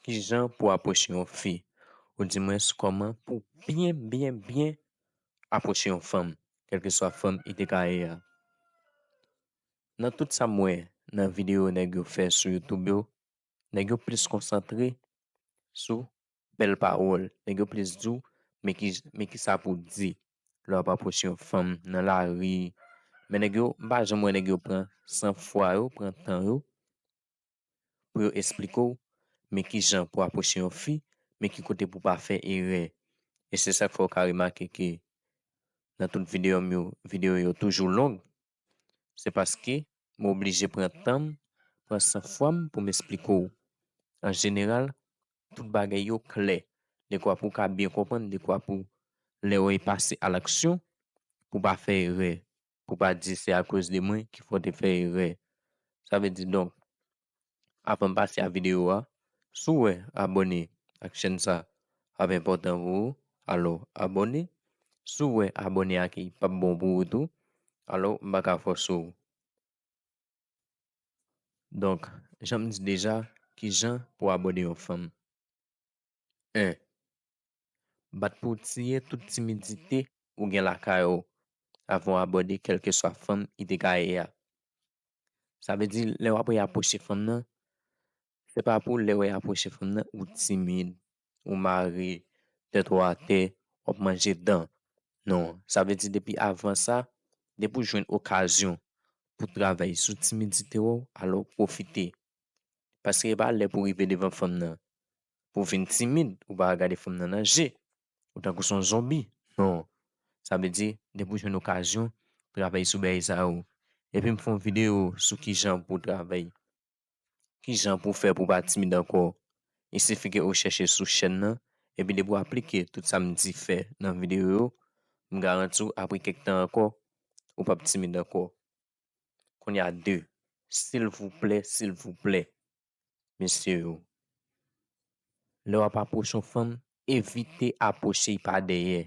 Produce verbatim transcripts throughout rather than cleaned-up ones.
kijan pou apwoche yon fi, oudimwens kòman pou byen, byen, byen apwoche yon fanm, kèlkeswa fanm i te ka ye a. Nan tout sa m wè nan videyo nèg yo fè sou YouTube yo, nèg yo plis konsantre sou bèl pawòl. Nèg yo plis di w, men ki, men kisa pou w di lè w ap apwoche yon fanm nan lari. Men nèg yo, m pa janm wè nèg yo pran san fwa yo, pran tan yo, pou yo esplike w, men kijan pou apwoche yon fi, men ki kote pou pa fè erè. E se sa k fè w ka remake ke nan tout videyo m yo, videyo yo toujou long. Se paske m oblije pran tan m, pran san fwa m pou m esplike w. An jeneral, tout bagay yo klè. Dekwa pou w ka byen konprann, dekwa pou lè w pase a laksyon, pou w pa fè erè, pou w pa di se akoz de mwen ki fè w te fè erè. Sa vle di, donk, avan m pase a videyo a, si w wè abòne ak chèn sa ap enpòtan pou ou, alò abòne. Si w wè abòne ak li p ap bon pou ou tou, alò m pa ka fòse w. Donk, jan m di deja, kijan pou abòde yon fanm? En, bat pou w tiye tout timidite ou gen lakay ou avan w abòde kèlkeswa fanm i te ka ye a. Sa vle di, lè w ap apwoche fanm nan, se pa pou lè w apwoche fanm nan, ou timid, ou mare tèt ou atè, w ap manje dan. Non, sa vle di depi avan sa, depi w jwenn okazyon pou travay sou timidite w, alò pwofite. Paske e pa lè pou w rive devan fanm nan, pou w vin timid, ou pa gade fanm nan nan je, ou tankou se yon zonbi. Non, sa vle di, depi w jwenn okazyon, travay sou bagay sa yo. Epi m fè yon videyo sou kijan pou w travay, kijan pou w fè pou w pa timid ankò. Il sifi ke ou chèche sou chèn nan, epi depi w aplike tout sa m di fè nan videyo yo, m garanti w, apre kèk tan ankò, ou p ap timid ankò. Kounye a de, silvouplè, silvouplè, mesye yo, lè w ap apwoche yon fanm, evite apwoche l pa dèyè,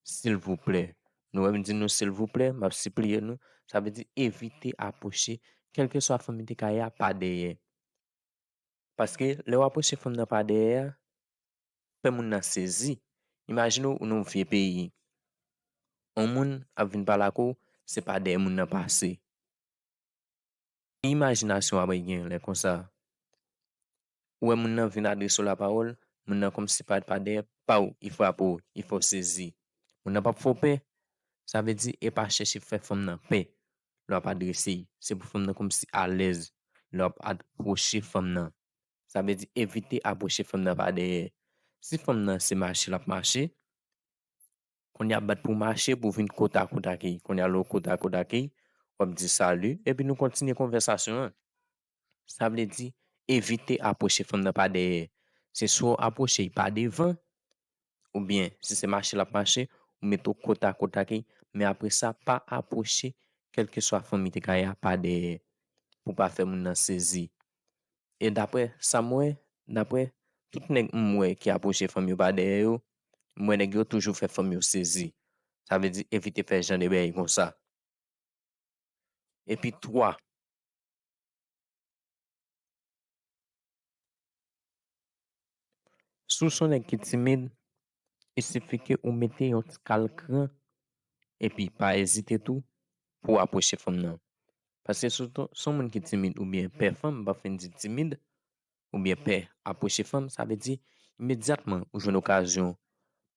silvouplè. Nou wè m di nou silvouplè, m ap sipliye nou, sa vle di evite apwoche kèlkeswa fanm li te ka ye a pa dèyè. Paske lè w apwoche fanm nan pa dèyè a, fè moun nan sezi. Imajine w, ou nan yon vye peyi, yon moun ap vin pale ak ou, se pa dèyè moun nan pase. Ki imajinasyon w ap gen lè konsa? Ou wè moun nan vin adrese w lapawòl, moun nan kòmsi pa, pa dèyè, paw, li frape w, li fè w sezi. Moun nan p ap fè w pè, sa vle di e pa chèche fè fanm nan pè lè w ap adrese l. Se pou fanm nan kòmsi alèz lè w ap apwoche fanm nan. Sa vle di evite apwoche fanm nan pa dèyè. Si fanm nan se mache l ap mache, kounye a bat pou w mache pou w vin kotakot ak li. Kounye a lè w kotakot ak li, w ap di sali, epi nou kontinye konvèsasyon an. Sa vle di evite apwoche fanm nan pa dèyè. Se swa w apwoche l pa devan, oubyen si se mache l ap mache, ou mete w kotakot ak li, men apre sa, pa apwoche kèlkeswa fanm li te ka ye a pa dèyè, pou w pa fè moun nan sezi. E daprè sa m wè, daprè tout nèg m wè ki apwoche fanm yo pa dèyè yo, m wè nèg yo toujou fè fanm yo sezi. Sa vle di evite fè jan de bagay konsa. Epi twa, si w se yon nèg ki timid, il sifi ke ou mete yon ti kal kran, epi pa ezite tou pou w apwoche fanm nan. Paske si w se yon moun ki timid oubyen pè fanm, m pa fin di timid, oubyen pè apwoche fanm, sa vle di imedyatman ou jwenn okazyon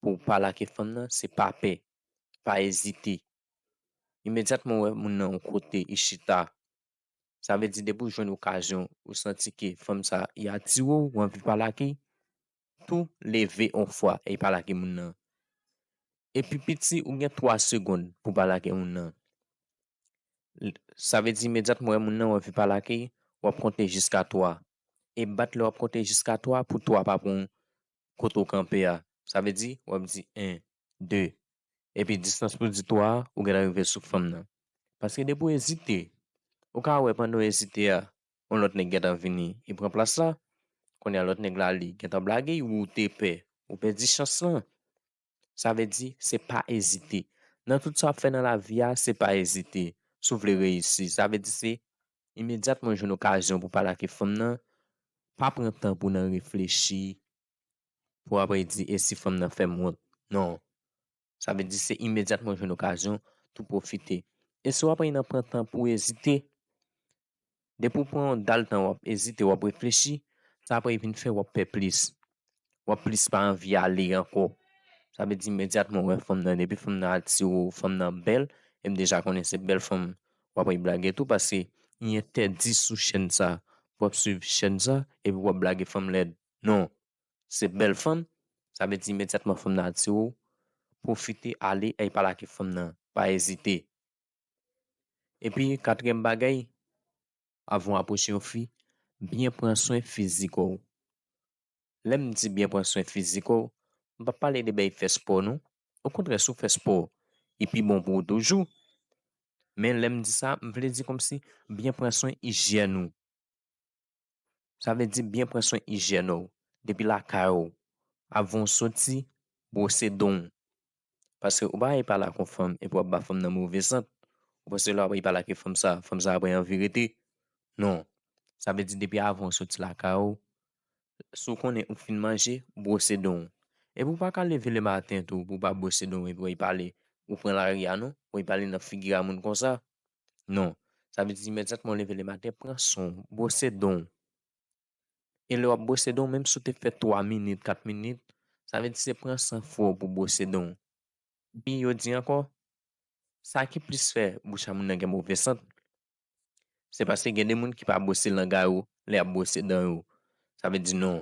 pou w pale ak fanm nan, se pa pè, pa ezite. Imedyatman w wè moun nan yon kote, li chita, sa vle di depi w jwenn okazyon, ou santi ke fanm sa a atire w, ou anvi pale ak li, tou leve yon fwa e pale ak moun nan. Epi piti, ou gen twa segonn pou pale ak moun nan. L-, sa vle di imedyatman w wè moun nan, ou anvi pale ak li, w ap konte jiska twa. E bat lè w ap konte jiska twa pou twa pa pran w kote w kanpe a. Sa vle di, w ap di en, de. Epi distans pou di twa a, ou gentan rive sou fanm nan. Paske depi w ezite, ou ka wè pandan w ezite a, yon lòt nèg gentan vini, li pran plas la. Kounye a lòt nèg la, li gentan blage, ou te pè, ou pèdi chans lan. Sa vle di, se pa ezite. Nan tout sa w ap fè nan lavi a, se pa ezite. Si w vle reyisi, sa vle di se imedyatman w jwenn okazyon pou pale ak fanm nan, pa pran tan pou nan reflechi, pou apre di, e si fanm nan fè m wont? Non. Sa vle di se imedyatman w jwenn okazyon, tou pwofite. E si w apre nan pran tan pou ezite, depi w pran yon dal tan w ap ezite, w ap reflechi, sa apre vin fè w ap pè plis. W ap plis pa anvi ale ankò. Sa vle di imedyatman w wè fanm nan, depi fanm nan atire w, fanm nan bèl, e m deja konnen se bèl fanm w ap blage tou, paske li entèdi sou chèn sa pou w ap swiv chèn sa, epi w ap blage fanm lèd. Non. Se bèl fanm, sa vle di imedyatman fanm nan atire w, pwofite ale, e pa lage fanm nan, pa ezite. Epi, katriyèm bagay, avan w apwoche yon fi, byen pran swen fizik ou. Lè m di byen pran swen fizik ou, m p ap pale de bay fè spò, non. Okontrè, si w fè spò, li pi bon pou ou toujou. Men lè m di sa, m vle di kòmsi byen pran swen ijyèn ou. Sa vle di byen pran swen ijyèn ou. Depi lakay ou, avan w soti, bwose don w. Paske ou pa pale ak yon fanm epi w ap ba fanm nan move sant. Ou panse lè w ap pale ak fanm sa, fanm sa apre anvi rete? Non. Sa vle di depi avan w soti lakay ou, si w konnen ou fin manje, bwose don w. Epi ou pa ka leve lematen tou pou w pa bwose don w epi w pale, ou pran lari a non, ou pale nan figi a moun konsa. Non. Sa vle di imedyatman w leve lematen, pran swen w, bwose don w. E lè w ap bwose don w, menm si w te fè twa minit, kat minit, sa vle di se pran san fwa w pou bwose don w. Epi yo di ankò, sa ki plis fè bouch a moun nan gen move sant, se paske gen de moun ki pa bwose lang a yo lè y ap bwose dan yo. Sa vle di non.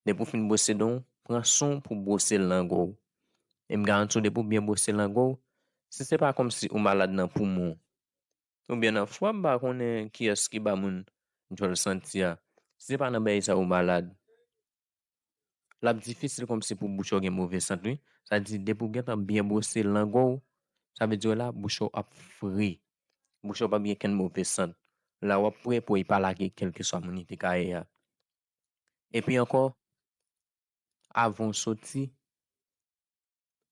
Depi w fin bwose don w, pran swen w pou bwose lang ou. E m garanti w, depi w byen bwose lang ou, si se pa kòmsi ou malad nan poumon, oubyen nan fwa, m pa konnen kiyès ki ba moun djòl santi a. Si se pa nan bagay sa ou malad, l ap difisil kòmsi pou bouch ou gen move sant, wi. Sa di, depi w gentan byen bwose lang ou, sa vle di la, bouch ou ap fre. Bouch ou p ap gen kenn move sant. La, w ap pre pou w pa lage kèlkeswa moun li te ka ye a. Epi ankò, avan w soti,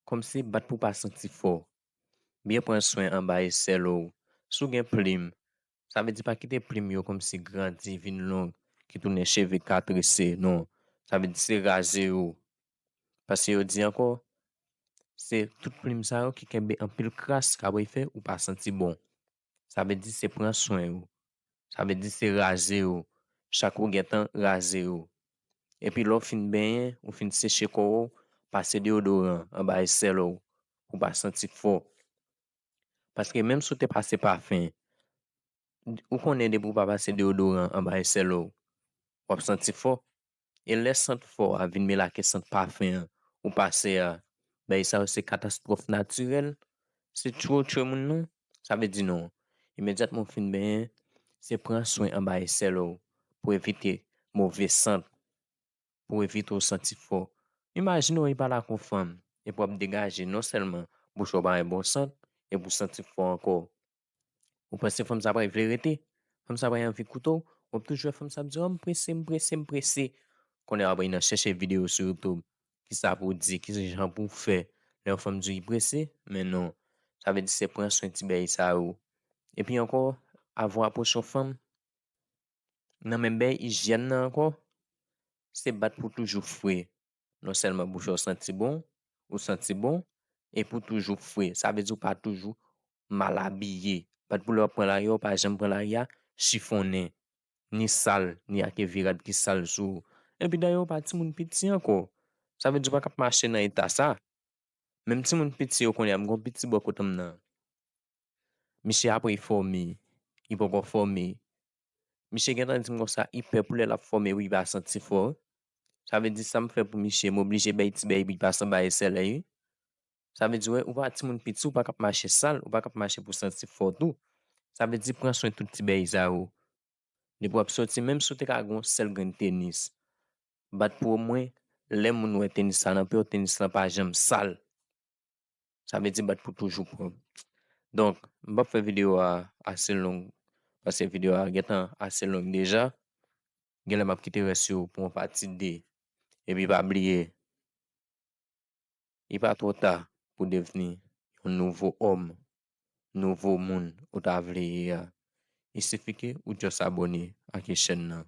kòmsi bat pou w pa santi fò. Byen pran swen anba esèl ou. Si w gen plim, sa vle di pa kite plim yo kòmsi grandi, vin long, ki tounen cheve katrese, non. Sa vle di se raze yo. Paske yo di ankò, se tout plim sa yo ki kenbe anpil kras k ap fè ou pa santi bon. Sa vle di se pran swen yo. Sa vle di se raze yo. Chak ou gentan raze yo. Epi lè w fin benyen, ou fin seche kò w, pase deyodoran anba esèl ou pou w pa santi fò. Paske menm si w te pase pafen, ou konnen depi w pa pase deyodoran anba esèl ou, w ap santi fò. E lè sant fò a vin mele ak sant pafen an ou pase a, bagay sa yo se katastwòf natirèl, se tchwe w tchwe moun nan. Sa vle di non. Imedyatman w fin benyen, se pran swen anba esèl ou pou evite move sant, pou evite w santi fò. Imajine w pale ak yon fanm, epi w ap degaje, non sèlman bouch ou pa gen bon sant, epi w santi fò ankò. Ou panse fanm sa pral vle rete? Fanm sa pral anvi koute w? W ap toujou wè fanm sa ap di, "Oh, m prese, m prese, m prese." Kounye a w ap nan chèche videyo sou YouTube. Kisa pou w di, ki jan pou w fè lè yon fanm di w li prese? Men non. Sa vle di se pran swen ti bèy sa yo. Epi ankò, avan w apwoche yon fanm, nan menm bèy ijyèn nan ankò, se bat pou toujou fre. Non sèlman bouch ou santi bon, ou santi bon, epi w toujou fre. Sa vle di w pa toujou mal abiye. Bat pou lè w ap pran lari a, ou pa janm pran lari a chifonnen, ni sal, ni ak evi rad ki sal sou ou. Epi dayè, ou pa timoun piti ankò. Sa vle di w pa ka ap mache nan eta sa. Menm timoun piti yo konnen, m gon piti bò kote m nan. Misye apre fòme, li poko fòme. Misye gentan di m konsa, li pè pou lè l ap fòme, wi, li pa santi fò. Sa vle di sa m fè pou misye, m oblije bay ti bèy, li pa sanba esèl, wi. Sa vle di, wè, ou pa timoun piti, ou pa ka ap mache sal, ou pa ka ap mache pou santi fò tou. Sa vle di, pran swen tout ti bèy sa yo. Depi w ap soti, menm si w te ka gen yon sèl grenn tenis, bat pou omwen, lè moun wè tenis sa nan pye w, tenis lan pa janm sal. Sa vle di bat pou toujou pwòp. Donk, m p ap fè videyo a ase long, paske videyo a gentan ase long deja. Genlè m ap kite rès yo pou yon pati de. Epi pa bliye, li pa twò ta pou devni yon nouvo òm, nouvo moun ou ta vle ye a. Il suffit ke ou just abòne ak chèn nan.